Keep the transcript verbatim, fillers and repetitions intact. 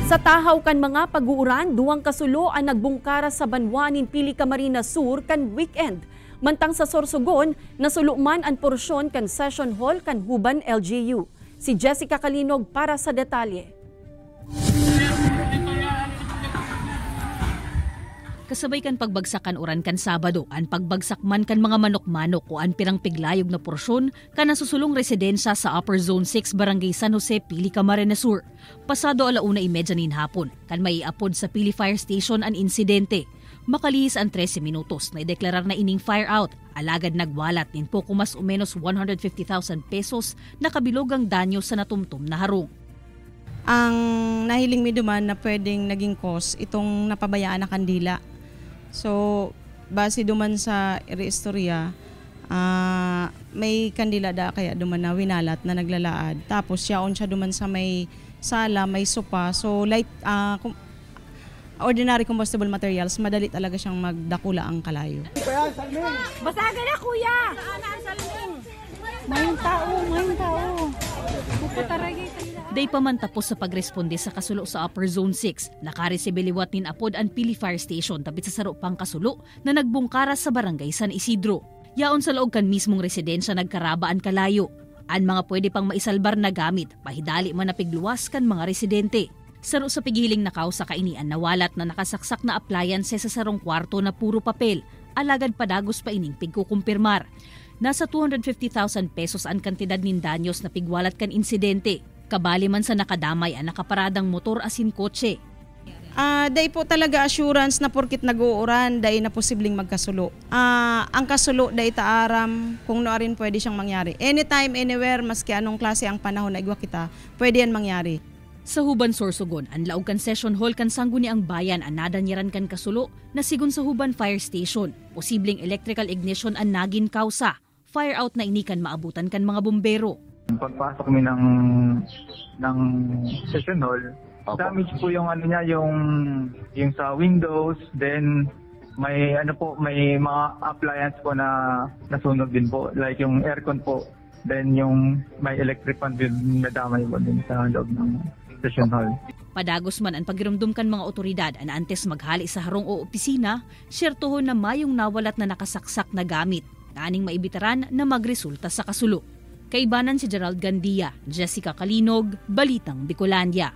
Sa tahaw kan mga pag-uuran, duwang kasulo an nagbungkara sa banwa nin Pili Camarines Sur kan weekend. Mantang sa Sorsogon, nasulo man an porsyon kan session hall kan Huban L G U. Si Jessica Kalinog para sa detalye. Kasabay kan pagbagsak kan uran kan Sabado, an pagbagsak man kan mga manok-manok o an pirang piglayog na porsyon kan nasusulong residensya sa Upper Zone six, Barangay San Jose, Pili Camarines Sur. Pasado alauna y media nin hapon, kan maiapod sa Pili Fire Station an insidente. Makalihis an trese minutos, naideklarar na ining fire out, alagad nagwalat nin poko mas o menos one hundred fifty thousand pesos na kabilog ang danyo sa natumtom na harong. Ang nahiling mi duman na pwedeng naging cause itong napabayaan na kandila. So, base duman sa iri-istorya, ah, may kandila da kaya duman na winalat na naglalaad. Tapos, yaon siya duman sa may sala, may sopa. So, light, ah, kum-, ordinary combustible materials, madali talaga siyang magdakula ang kalayo. Basagan na, kuya! Mayong tao, mayong tao. Puputaragay kanila. Dai pa man tapos sa pagresponde sa kasulo sa Upper Zone six, nakaresibe liwat nin apod an Pili Fire Station dapit sa saro pang kasulo na nagbungkara sa Barangay San Isidro. Yaon sa laog kan mismong residensya nagkaraba an kalayo. An mga pwede pang maisalbar na gamit, pahidali man napigluwas kan mga residente. Saro sa pighiling na kausa kaini an nawalat na nakasaksak na appliances sa sarong kwarto na puro papel, alagad padagos pa ining pigkukumpirmar. Nasa two hundred fifty thousand pesos an kantidad nin danyos na pigwalat kan insidente. Kabali man sa nakadamay an nakaparadang motor asin kotse. Ah, dai po talaga assurance na porket nag-uuran, dai na posibleng magkasulo. Ah, ang kasulo, dai ta aram kung nuarin pwede siyang mangyari. Anytime, anywhere, maski anong klase ang panahon na igwa kita, pwede yan mangyari. Sa Huban Sorsogon, an laog kan session hall kan Sangguniang Bayan an nadanyaran kan kasulo na sigon sa Huban Fire Station. Posibleng electrical ignition an nagin kausa. Fire out na ini kan maabutan kan mga bombero. Pagpasok mi ng, ng session hall, Opo. Damage po yung ano niya, yung, yung sa windows, then may ano po, may mga appliance po na nasunog din po, like yung aircon po, then yung may electric fan din nadamay po din sa loob ng session hall. Padagos man an pagiromdom kan mga otoridad an antes maghali sa harong o opisina, syertohon na mayong nawalat na nakasaksak na gamit, tanganing maibitaran na magresulta sa kasulo. Kaibanan si Gerald Gandia, Jessica Kalinog, Balitang Bicolandia.